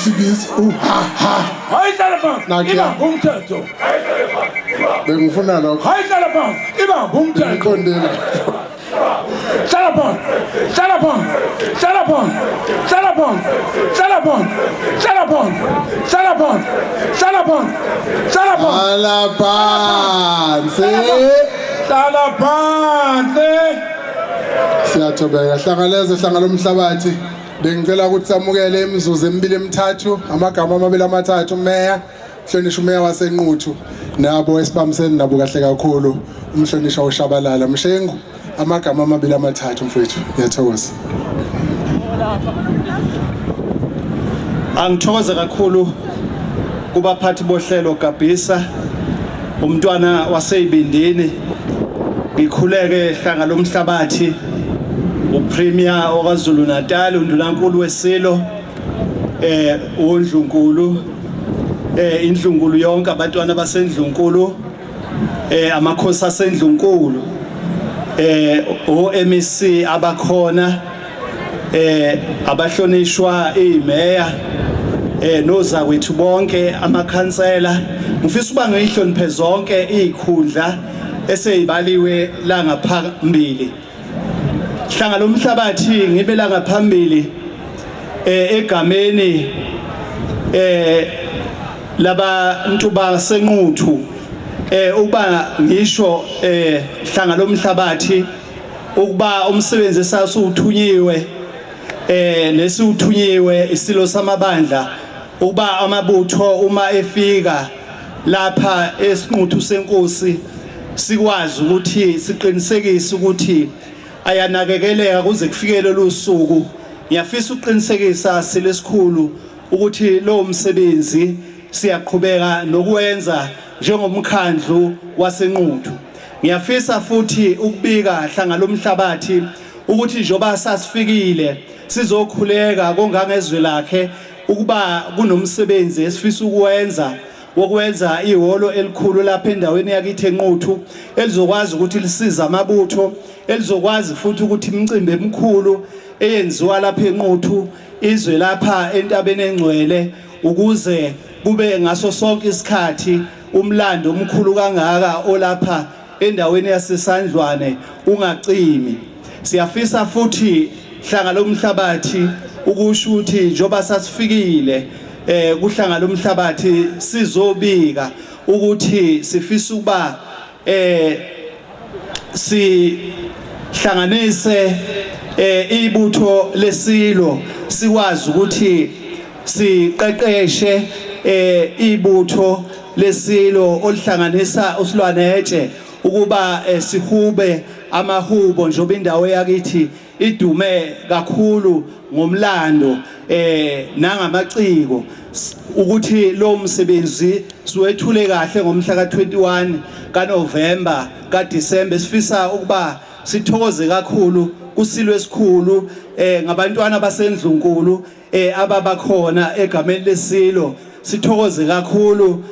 Usibiza u ha ha. Hayi hlala phansi. Nakhiya. Ibamba umthetho. Bengifuna lokho. Hayi hlala phansi. Ibamba umthetho. Ngiqondile. Hlala phansi. Hlala phansi. Hlala phansi. Hlala phansi. Hlala phansi. Hlala phansi. Hlala phansi. Hlala phansi. Hlala phansi. Hlala phansi. Hlala phansi. Siyathobeka. Hlangaleze hlanga lomhlabathi. Bengicela ukuthi samukele imizuzu emibili emithathu, amagama amabili amathathu meya, mhlonishwa umeya waseNquthu nabo esibambisene nabo kahle kakhulu umhlonishwa uShabalala Mshengu amagama amabili amathathu mfowethu. Ngiyathokoza. Angithokoze kakhulu kubaphathi bohlelo Gabhisa umntwana waseyibindini ngikhuleke hlanga lomhlabathi uPremier okaZulu Natal uNdunankulu wesilo uNdlunkulu indlunkulu yonke abantwana basendlunkulu amakhosi asendlunkulu oMEC abakhona abahlonishwa imeya nozakwethu bonke amakhansela. Ngifisa uba ngiyihloniphe zonke izikhundla eseyibaliwe la ngaphambili. Hlanga lomhlabathi ngibe la ngaphambili egameni labantu baseNquthu ukuba ngisho hlanga lomhlabathi ukuba umsebenzi esasuthunyiwe nesiwuthunyiwe isilo samabandla ukuba amabutho uma efika lapha esinquthu senkosi sikwazi ukuthi siqinisekise ukuthi ayanakekeleka kuze kufike lolu suku. Ngiyafisa ukuqinisekisa silesikhulu ukuthi lowo msebenzi siyaqhubeka nokuwenza njengomkhandlu waseNquthu. Ngiyafisa futhi ukubika hlanga lomhlabathi ukuthi njengoba sasifikile sizokhuleka kongangezwe lakhe ukuba kunomsebenzi esifisa ukuwenza wokwenza ihholo elikhulu lapha endaweni yakithi eNquthu elizokwazi ukuthi lisize amabutho, elizokwazi futhi ukuthi imicimbi emikhulu eyenziwa lapha eNquthu izwe lapha entabeni engcwele ukuze kube ngaso sonke isikhathi umlando omkhulu kangaka olapha endaweni yaseSandlwane ungacimi. Siyafisa futhi hlanga lomhlabathi ukusho ukuthi njengoba sasifikile kuhlanga lomhlabathi sizobika ukuthi sifisa ukuba sihlanganise ibutho lesilo sikwazi ukuthi siqeqeshe ibutho lesilo olihlanganisa uSilwanetshe ukuba sihube amahubo njengoba indawo yakithi idume kakhulu ngomlando nangamaciko ukuthi lo msebenzi siwethule kahle ngomhla ka-21 kaNovember kaDisemba. Sifisa ukuba sithokoze kakhulu kusilo esikhulu ngabantwana basendlunkulu ababakhona egameni lesilo. Sithokoze kakhulu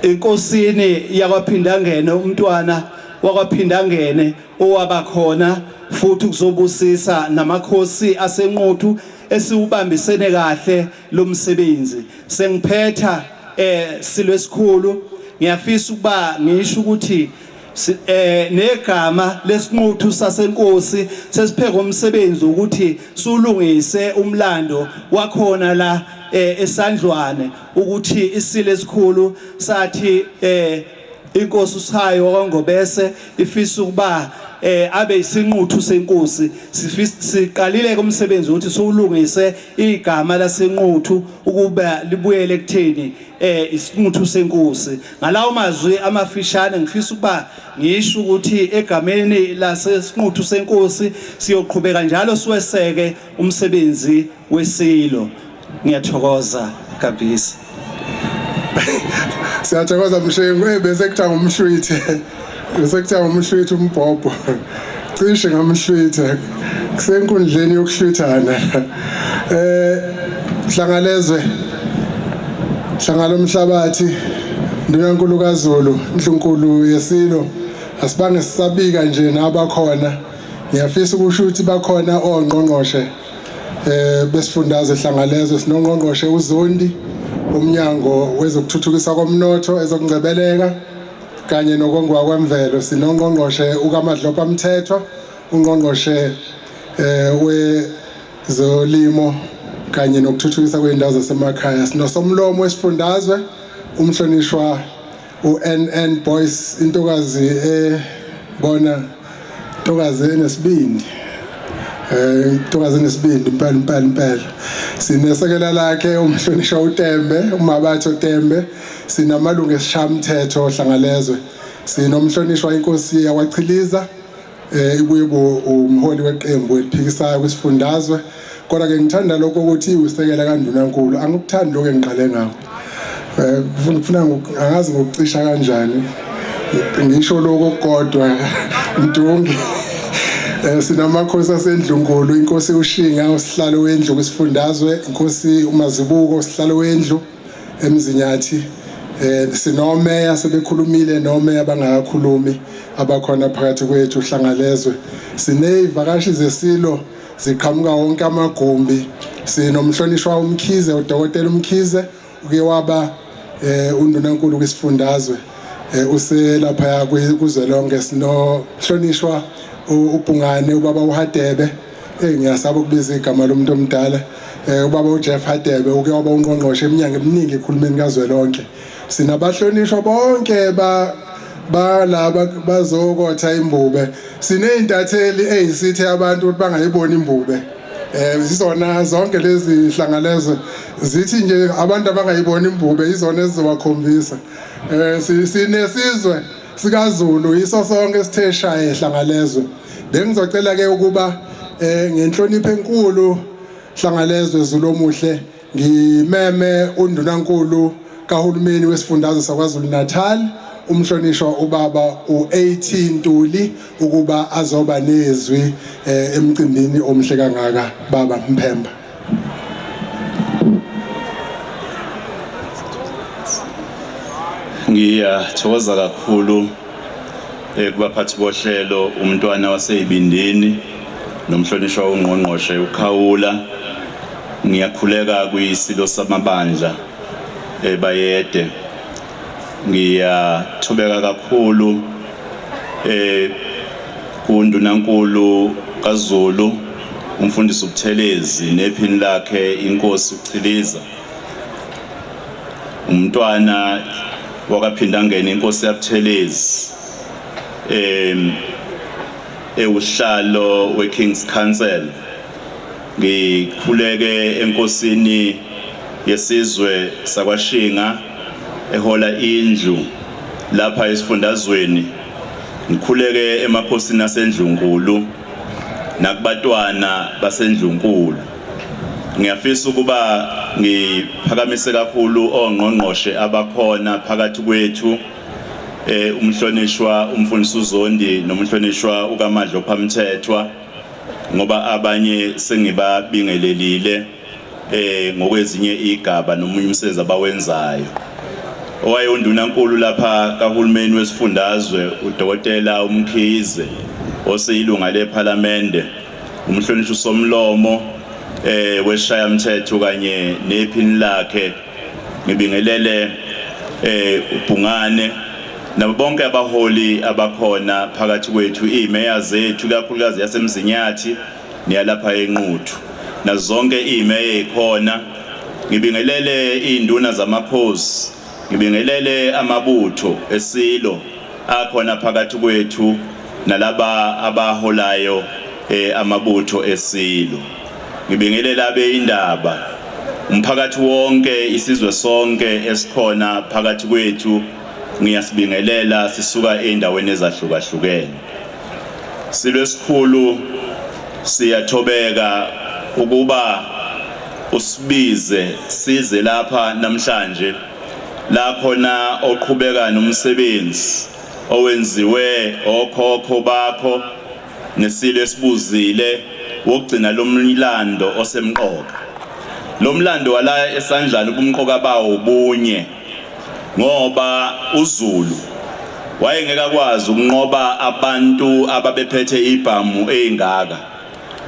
enkosini yakwaPhindangene umntwana wakwaPhindangene owabakhona futhi ukuzobusisa namakhosi aseNquthu esiwubambisene kahle lo msebenzi. Sengiphetha silo esikhulu ngiyafisa ukuba ngisho ukuthi negama lesinquthu sasenkosi sesipheka umsebenzi ukuthi sulungise umlando wakhona la eSandlwane ukuthi isilo esikhulu sathi inkosi uSihayo wakwaNgobese ifisa ukuba abe isinquthu senkosi. Siqalile umsebenzi ukuthi siwulungise igama lasenquthu ukuba libuyele ekutheni isinquthu senkosi. Ngalawo mazwi amafishane ngifisa ukuba ngisho ukuthi egameni lasesinquthu senkosi siyoqhubeka njalo siweseke umsebenzi wesilo. Ngiyathokoza kabisa. Siyathokoza Mshengu. Bese kuthiwa ngumhlwithe. Bese kuthiwa ngumhlwithe umbhobho. Cishe ngamhlwithe. Kusenkundleni yokuhlwithana. Hlangalezwe. Hlangala umhlabathi. Ndunankulu kaZulu, Ndlunkulu yesilo. Asibange sisabika nje nabakhona. Ngiyafisa ukusho ukuthi bakhona ongqongqoshe. Besifundazwe Hlangalezwe, sinongqongqoshe uZondi, umnyango wezokuthuthukisa komnotho, ezokungcebeleka kanye nokongiwa kwemvelo. Sinongqongqoshe uKaMadlopha Mthethwa, ungqongqoshe wezolimo kanye nokuthuthukisa kwey'ndawo zasemakhaya. Sinosomlomo wesifundazwe, umhlonishwa u-NN Boyce, intokazi ebona intokazi enesibindi, intokazi enesibindi impela impela impela. Sinesekela lakhe, umhlonishwa uTembe, uMabatho Tembe. Sinamalungu esishayamthetho Hlangalezwe. Sinomhlonishwa inkosi yakwaChiliza, ibuye umholi weqembu eliphikisayo kwisifundazwe. Kodwa ke ngithanda lokho ukuthi usekela kaNdunankulu, angikuthandi lokho engiqale ngakho. Kufuna angazi ngokucisha kanjani ngisho lokho kodwa Mdungi. Sinamakhosi asendlunkulu, inkosi uShinga, usihlalo wendlu kwisifundazwe, inkosi uMazibuko, usihlalo wendlu eMzinyathi. Sinomeya sebekhulumile, nomeya bangakakhulumi abakhona phakathi kwethu Hlangalezwe. Sineyivakashi zesilo ziqhamuka wonke amagumbi. Sinomhlonishwa uMkhize, udokotela uMkhize, uke waba undunankulu kwisifundazwe, uselapha kuzwelonke. Sinohlonishwa uBhungane, ubaba uHadebe, ngiyasaba ukubiza igama lomuntu omdala, ubaba uJeff Hadebe, uke waba ungqongqoshe eminyaka eminingi ekhulumeni kazwelonke. Sinabahlonishwa bonke ba balaba bazokotha imbube. Sineyintatheli eyisithi abantu ukuthi bangayiboni imbube. Izona zonke lezi hlangalezwe zithi nje abantu abangayiboni imbube, izona ezizobakhombisa. Sinesizwe sikaZulu, yiso sonke sithe shaye Hlangalezwe. Bengizocela ke ukuba ngenhlonipho enkulu, Hlangalezwe, Zulu omuhle, ngimeme undunankulu kahulumeni wesifundazwe saKwaZulu Natal, umhlonishwa ubaba uAT Ntuli, ukuba azoba nezwi emcimbini omhle kangaka. Baba Mphemba. Ngiyathokoza kakhulu kubaphathi bohlelo, umntwana waseyibindini nomhlonishwa ungqongqoshe uKhawula. Ngiyakhuleka kwisilo samabandla ebayede. Ngiyathobeka kakhulu kundunankulu kaZulu, umfundisi uButhelezi, nephini lakhe inkosi uChiliza, umntwana wakaPhindangene, inkosi yaButhelezi, ewuhlalo weKing's Council. Ngikhuleke enkosini yesizwe sakwaShinga ehola indlu lapha esifundazweni. Ngikhuleke emakhosini asendlunkulu nakubatwana basendlunkulu. Ngiyafisa ukuba ngiphakamise kakhulu ongqongqoshe abakhona phakathi kwethu, umhlonishwa umfundisi uZondi nomhlonishwa uKaMadlopha Mthethwa, ngoba abanye sengibabingelelile ngokwezinye igaba nomunye umsebenzi abawenzayo. Owayewundunankulu lapha kahulumeni wesifundazwe, udokotela uMkhize, oseyilunga lephalamende, umhlonishwa uSomlomo weshayamthetho kanye nephini lakhe. Ngibingelele uBhungane nabo bonke abaholi abakhona phakathi kwethu, imeya zethu, kakhulukazi yaseMzinyathi niyalapha eNquthu, nazo zonke imeya ezikhona. Ngibingelele izinduna zamakhosi, ngibingelele amabutho esilo akhona phakathi kwethu nalaba abaholayo amabutho esilo. Ngibingelele abe indaba, umphakathi wonke, isizwe sonke esikhona phakathi kwethu, ngiyasibingelela sisuka endaweni ezahlukahlukene. Silo esikhulu, siyathobeka ukuba usibize size lapha namhlanje, la khona oqhubeka nomsebenzi owenziwe okhokho bakho nesilo esibuzile wokugcina lomlando osemqoka. Lo mlando wala esandlana ubumqoka bawo ubunye, ngoba uZulu wayengeke akwazi ukunqoba abantu ababephethe ibhamu eyingaka.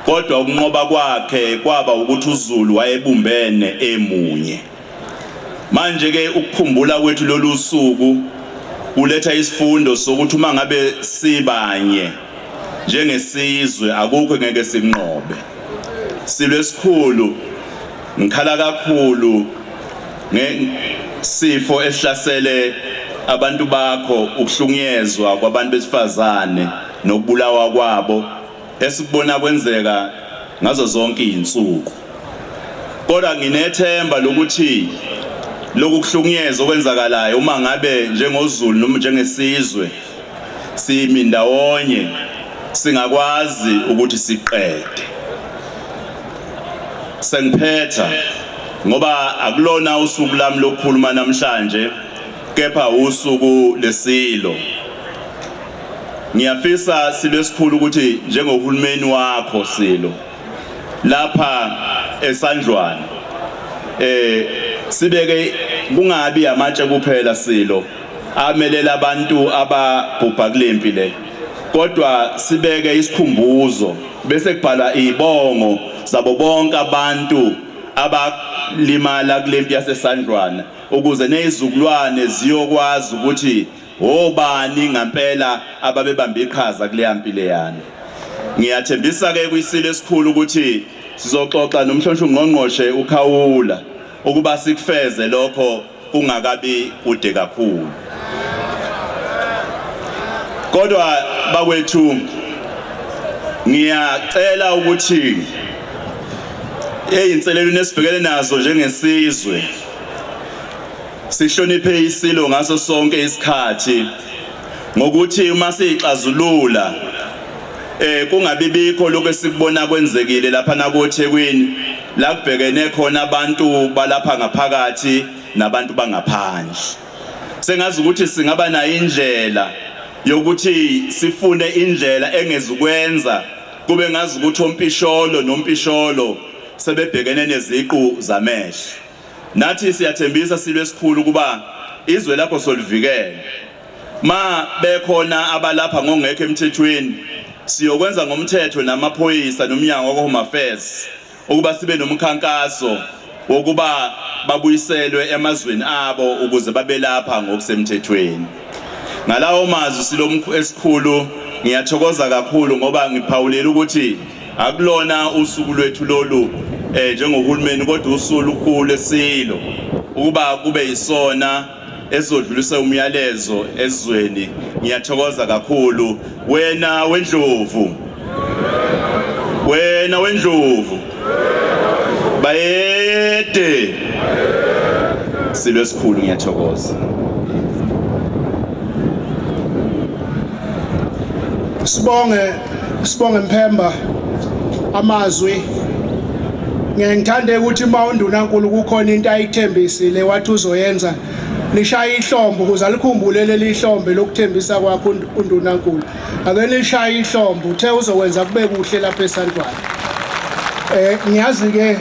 Kodwa ukunqoba kwakhe kwaba ukuthi uZulu wayebumbene emunye. Manje ke ukukhumbula kwethu lolu suku kuletha isifundo sokuthi uma ngabe sibanye njengesizwe akukho ngeke sinqobe. Silo esikhulu ngikhala kakhulu ngesifo esihlasele abantu bakho ukuhlukunyezwa kwabantu besifazane nokubulawa kwabo esikubona kwenzeka ngazo zonke izinsuku. Kodwa nginethemba lokuthi lokhu kuhlukunyezwa okwenzakalayo uma ngabe njengoZulu noma njengesizwe simi ndawonye singakwazi ukuthi siqede. Sengiphetha ngoba akulona usuku lami lokukhuluma namhlanje kepha usuku lesilo. Ngiyafisa silo esikhulu ukuthi njengohulumeni wakho silo lapha esandlwana sibeke kungabi amatshe kuphela silo amelela abantu ababhubha kulempi le kodwa sibeke isikhumbuzo bese kubhalwa izibongo zabo bonke abantu abalimala kulempi yasesandlwana ukuze nezizukulwane ziyokwazi ukuthi Obani ngampela ababebambe iqhaza kuleya mpi leyana? Ngiyathembisa ke kwisilo esikhulu ukuthi sizoxoxa nomhlonishwa ungqongqoshe uKhawula ukuba sikufeze lokho kungakabi kude kakhulu. Kodwa bakwethu ngiyacela ukuthi eyinselelweni esibhekene nazo njengesizwe Sihloniphe isilo ngaso sonke isikhathi ngokuthi uma sixazulula kungabi bikho lokho esikubona kwenzekile lapha nakoThekwini la kubhekene khona abantu balapha ngaphakathi nabantu bangaphandle. Sengazi ukuthi singaba nayo indlela yokuthi sifune indlela engezukwenza kube ngazi ukuthi ompisholo nompisholo sebebhekene neziqu zamehlo. Nathi siyathembisa silo esikhulu ukuba izwe lakho solivikela. Ma bekhona abalapha ngongekho emthethweni siyokwenza ngomthetho namaphoyisa nomnyango wakwa-Home Affairs ukuba sibe nomkhankaso wokuba babuyiselwe emazweni abo ukuze babelapha ngokusemthethweni. Ngalawo mazwi silo esikhulu ngiyathokoza kakhulu ngoba ngiphawulile ukuthi akulona usuku lwethu lolu njengohulumeni kodwa usuku lesilo ukuba kube yisona esizodlulisa umyalezo ezweni. Ngiyathokoza kakhulu wena wendlovu, wena wendlovu, bayede silo esikhulu, ngiyathokoza. Sibonge, sibonge Mphemba amazwi. Ngeke ngithande ukuthi uma undunankulu kukhona into ayithembisile wathi uzoyenza nishaye ihlombe ukuze alikhumbule leli hlombe lokuthembisa kwakho undunankulu. Ake nishaye ihlombe, uthe uzokwenza kube kuhle lapha esantwana. Ngiyazi ke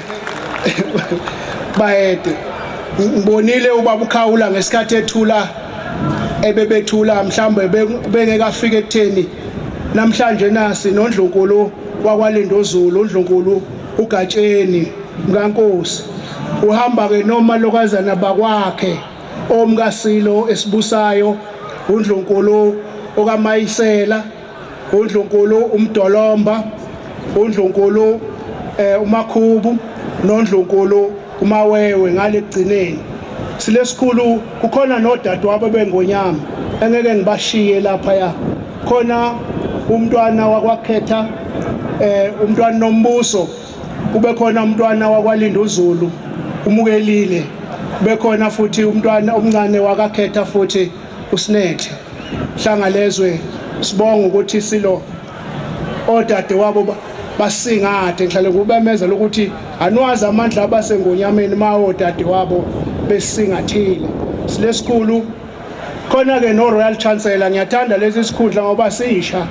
bayede ngibonile ubaba uKhawula ngesikhathi ethula ebebethula mhlawumbe bengeke afike ekutheni namhlanje nasi noNdlunkulu wakwaLindozulu uNdlunkulu uGatsheni mkaNkosi uhamba ke nomalokazana bakwakhe omkaSilo esibusayo uNdlunkulu okaMayisela uNdlunkulu uMdolomba uNdlunkulu uMakhubu noNdlunkulu uMawewe. Ngale kugcineni silesikhulu kukhona nodadewabo bengonyama engeke ngibashiye lapha ya khona umntwana wakwakhetha umntwana nombuso kube khona umntwana wakwaLinduzulu umukelile kube khona futhi umntwana omncane wakakhetha futhi uSinethe Hlangalezwe. Sibonga ukuthi silo odade wabo basingathe ngihlale ngubemezela ukuthi anwazi amandla abasengonyameni ma odade wabo besingathile silesikhulu. Khona ke no Royal Chancellor, ngiyathanda lesi sikhundla ngoba sisha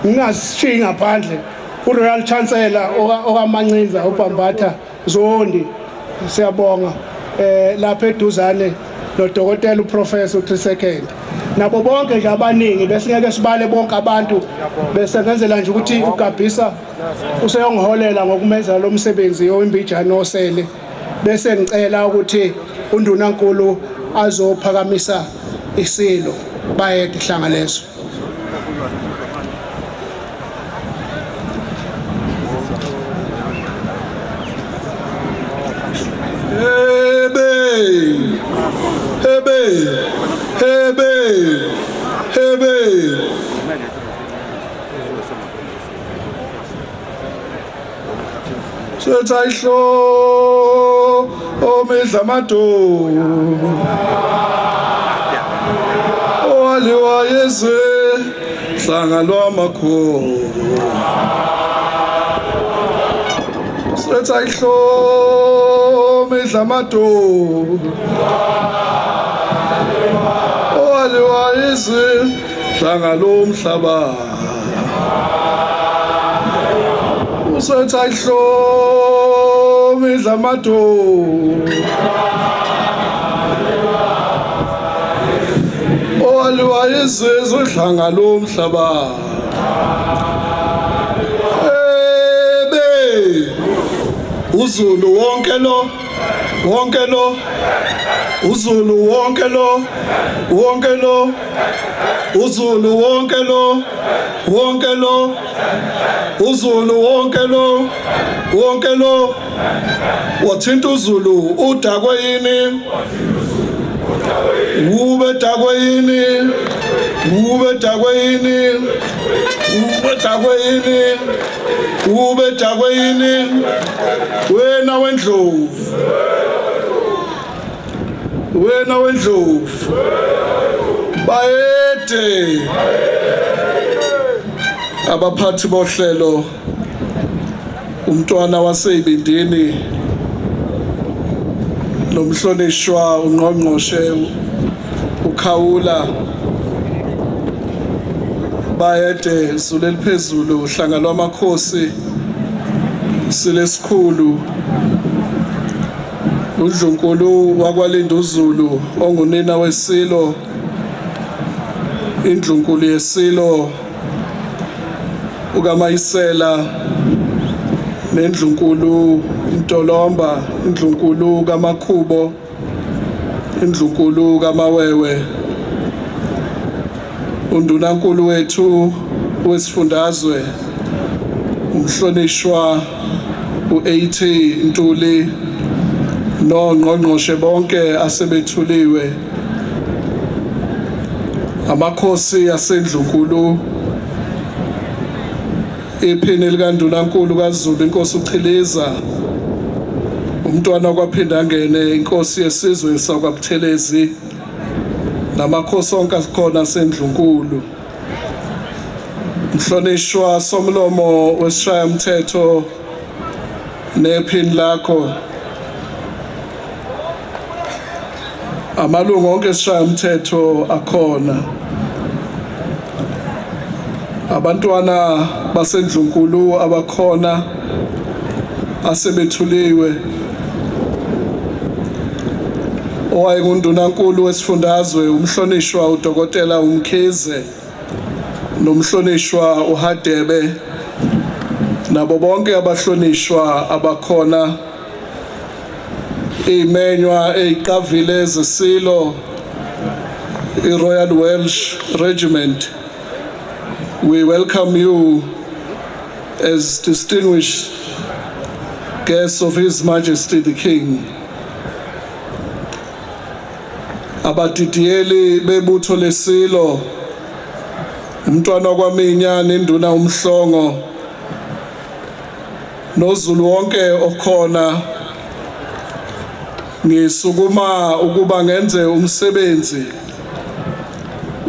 ngingasishiyi ngaphandle. uRoyal Chancellor okaMancinza uBhambatha Zondi, siyabonga lapha eduzane nodokotela uProfessor uTrisecond. Nabo bonke nje abaningi besingeke sibale bonke abantu bese ngenzela nje ukuthi uGabhisa useyongiholela ngokumenza lo msebenzi owimbijane osele bese ngicela ukuthi undunankulu azophakamisa isilo bayede hlanga leso. Hebe! Hebe! Hebe! Hebe! Setha ihlo omidla amadu owaliwa yezwe hlanga lwamakhosi Setha ihlo midla amadu owaliwa yezwe hlanga lomhlaba Usetha ihlo midla amadu owaliwa yizizwe hlanga lomhlaba Ebe uZulu wonke lo wonke lo uZulu wonke lo wonke lo uZulu wonke lo wonke lo uZulu wonke lo wonke lo wathinta uZulu udakwe yini ube dakwe yini ube dakwe yini ube dakwe yini ube dakwe yini wena wendlovu wena wendlovu bayede abaphathi bohlelo umntwana waseyibindini nomhlonishwa ungqongqoshe ukhawula bayede zulu eliphezulu hlanga lwamakhosi silesikhulu undlunkulu wakwaLinduzulu ongunina wesilo indlunkulu yesilo ukaMayisela nendlunkulu Ntolomba indlunkulu kaMakhubo indlunkulu kaMawewe undunankulu wethu wesifundazwe umhlonishwa u-AT Ntuli nongqongqoshe bonke asebethuliwe amakhosi asendlunkulu iphini likandunankulu kaZulu inkosi uChiliza umntwana kwaphinda angene inkosi yesizwe sakwaButhelezi namakhosi onke akhona asendlunkulu mhlonishwa somlomo wesishayamthetho nephini lakho amalungu onke esishayamthetho akhona abantwana basendlunkulu abakhona asebethuliwe owayengundunankulu wesifundazwe umhlonishwa udokotela uMkhize nomhlonishwa uHadebe nabo bonke abahlonishwa abakhona imenywa eyiqavile zesilo i-Royal Welsh Regiment we welcome you as distinguished guests of His Majesty the King abadidiyeli bebutho lesilo umntwana kwaminya nenduna umhlongo noZulu wonke okhona ngisukuma ukuba ngenze umsebenzi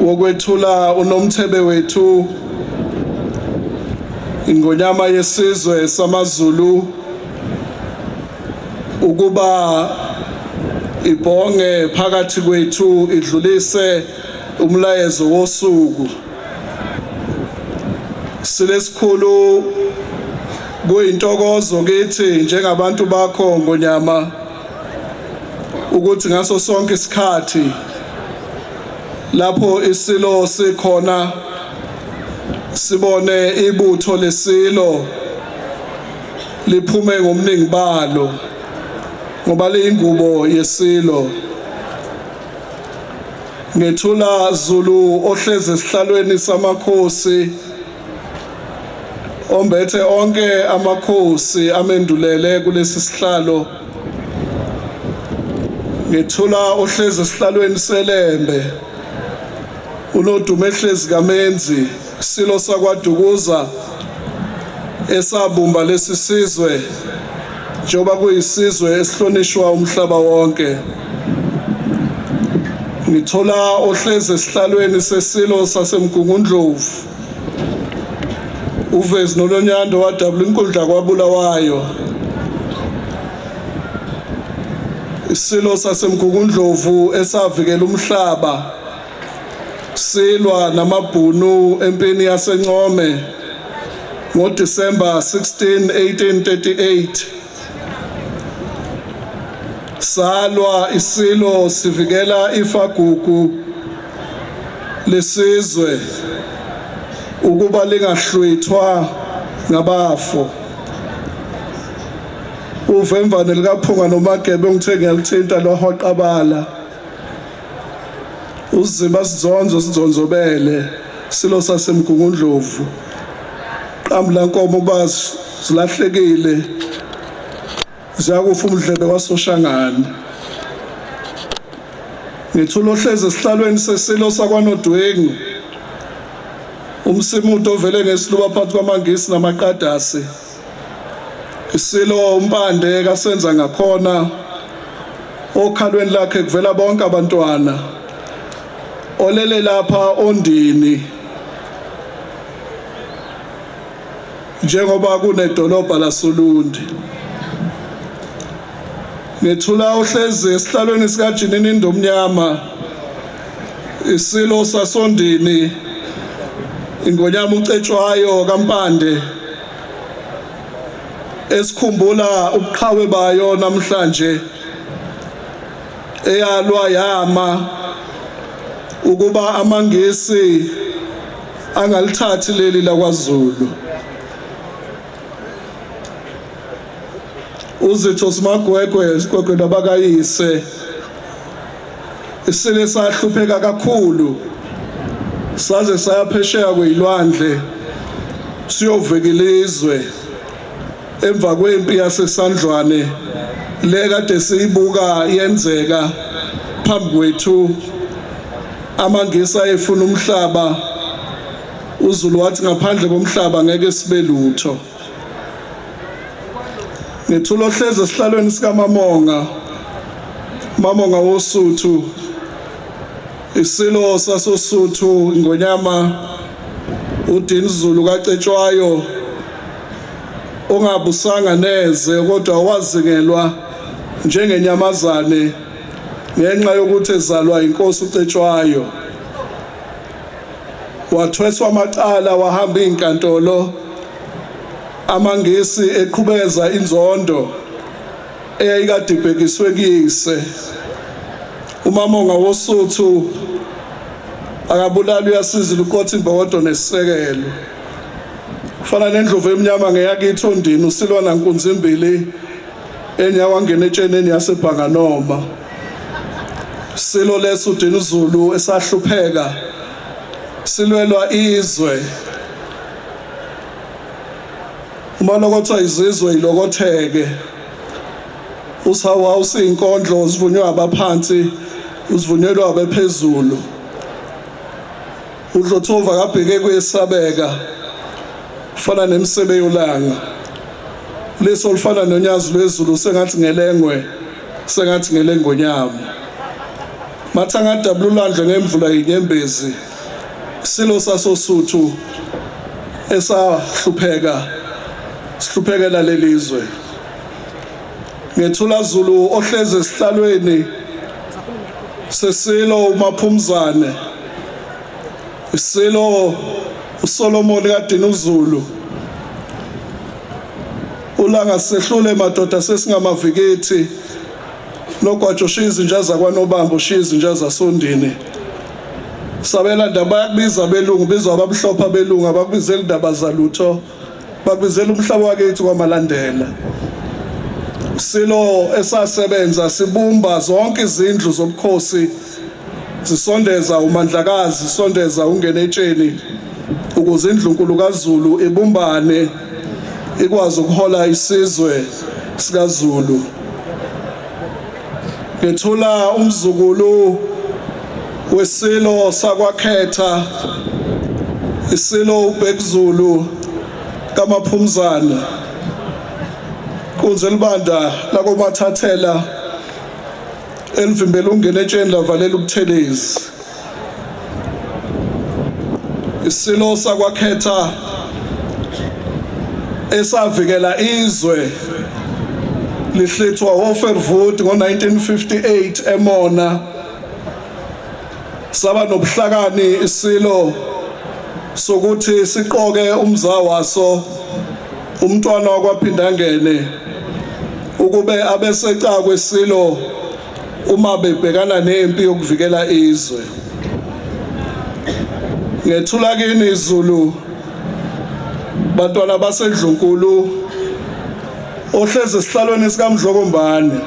wokwethula unomthebe wethu ingonyama yesizwe samaZulu ukuba ibhonge phakathi kwethu idlulise umlayezo wosuku Silesikhulu kuyintokozo kithi njengabantu bakho Ngonyama ukuthi ngaso sonke isikhathi Lapho isilo sikhona sibone ibutho lesilo liphume ngomningi balo ngoba liyingubo yesilo. Ngethula Zulu ohlezi esihlalweni samakhosi ombethe onke amakhosi amendulele kulesi sihlalo. Ngethula ohlezi esihlalweni seLembe uNodumo ehlezi kaMenzi silo sakwaDukuza esabumba lesi sizwe njengoba kuyisizwe esihlonishwa umhlaba wonke. Ngithola ohlezi esihlalweni sesilo saseMgungundlovu uVezi Nolonyando wadabula inkundla kwaBulawayo. Isilo saseMgungundlovu esavikela umhlaba silwa namabhunu empini yaseNcome ngoDisemba 16 1838. Salwa isilo sivikela ifagugu lesizwe ukuba lingahlwithwa ngabafo. Uvemvane likaPhunga noMagebe ongithe ngiyalithinta lwahoqabala. Uziba sizonzo sizonzobele silo saseMgungundlovu. Qambu lankomo uba zilahlekile ziyakufa umdlebe wasoShangane. Ngethula ohlezi esihlalweni sesilo sakwaNodwengu umsimuto ovele ngesiluba phakathi kwamaNgisi namaqadasi. Isilo uMpande kasenza ngakhona okhalweni lakhe kuvela bonke abantwana olele lapha ondini njengoba kunedolobha lasoLundi. Ngethula ohlezi esihlalweni sikaJinini Indomnyama isilo sasondini ingonyama uCetshwayo kaMpande esikhumbula ubuqhawe bayo namhlanje eyalwa yama ukuba amaNgisi angalithathi leli lakwaZulu. Uzitho simagwegwe sigwegwe nabakayise isile sahlupheka kakhulu saze saya phesheya kweyilwandle siyovika ilizwe emva kwempi yaseSandlwane le kade siyibuka yenzeka phambi kwethu. AmaNgisi ayefuna umhlaba, uZulu wathi ngaphandle komhlaba ngeke sibe lutho. Ngethula ohlezi esihlalweni sikaMamonga, Mamonga woSuthu, isilo sasoSuthu ingonyama uDinizulu kaCetshwayo ongabusanga neze kodwa wazingelwa njengenyamazane ngenxa yokuthi ezalwa inkosi uCetshwayo. Wathweswa amacala wahamba izinkantolo amaNgisi eqhubeza inzondo eyayikade ibhekiswe kuyise. UMamonga woSuthu akabulali uyasiza luqotha imbokodo nesisekelo. Kufana nendlovu emnyama ngeyakithi ondini usilwana nkunzimbili enyawangena etsheneni yaseBhanganoma. Silo leso uDinuzulu esahlupheka silwelwa izwe. Uma lokothwa izizwe ilokotheke. Usawa usiyinkondlo zivunywa abaphansi uzivunyelwa abephezulu. Udlothova kabheke kuyesabeka fana nemsebe yolanga. Leso olufana nonyazi lwezulu sengathi ngelengwe sengathi ngelengonyama. Mathanga adabula ulwandle ngemvula yinyembezi. Silo sasoSuthu esahlupheka sihluphekela lelizwe. Ngethula Zulu ohlezi esihlalweni sesilo uMaphumzane. Isilo uSolomon kaDinuzulu. Ulanga sehlule madoda sesingamavikithi. Nogwajo shiya izinja zakwaNobambo shiya izinja zasondini. Sabela ndaba bayakubiza abelungu, bizwa abamhlophe abelungu, abakubizela indaba zalutho, bakubizela umhlaba wakithi kwaMalandela. Silo esasebenza sibumba zonke izindlu zobukhosi zisondeza uMandlakazi, zisondeza uNgenetsheni ukuze indlunkulu kaZulu ibumbane ikwazi ukuhola isizwe sikaZulu. Ngethula umzukulu wesilo sakwaKhetha isilo uBhekuzulu kaMaphumzana Nkunzi elibanda lakoMathathela elivimbela ukungena etsheni lavalela uButhelezi. Isilo sakwaKhetha esavikela izwe lihlithwa oFervoet ngo-1958 eMona saba nobuhlakani isilo sokuthi siqoke umza waso umntwana wakwaPhindangene ukube abesecakwe isilo uma bebhekana nempi yokuvikela izwe. Ngethula kini izulu bantwana baseNdlunkulu ohlezi esihlalweni sikaMdlokombane.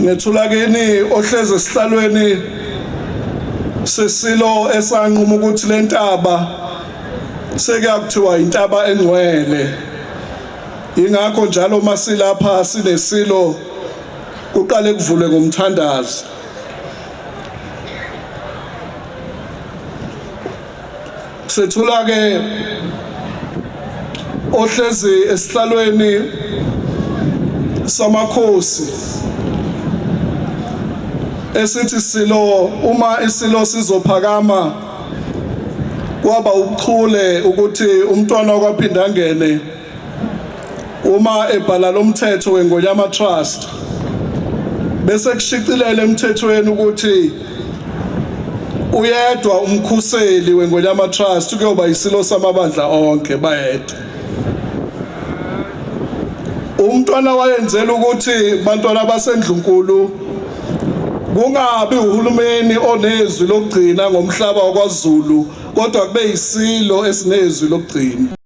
Ngethula kini ohlezi esihlalweni sesilo esanquma ukuthi lentaba sekuyakuthiwa intaba engcwele. Ingakho njalo uma silapha sinesilo kuqale kuvulwe ngomthandazo. Sethula ke ohlezi esihlalweni samakhosi esithi silo uma isilo sizophakama kwaba ubuchule ukuthi umntwana wakwaPhindangene uma ebhala lomthetho weNgonyama Trust bese kushicilela emthethweni ukuthi uyedwa umkhuseli weNgonyama Trust kuyoba isilo samabandla onke bayedwa. Umntwana wayenzela ukuthi bantwana basendlunkulu kungabi uhulumeni onezwi lokugcina ngomhlaba wakwaZulu kodwa kube yisilo esinezwi lokugcina.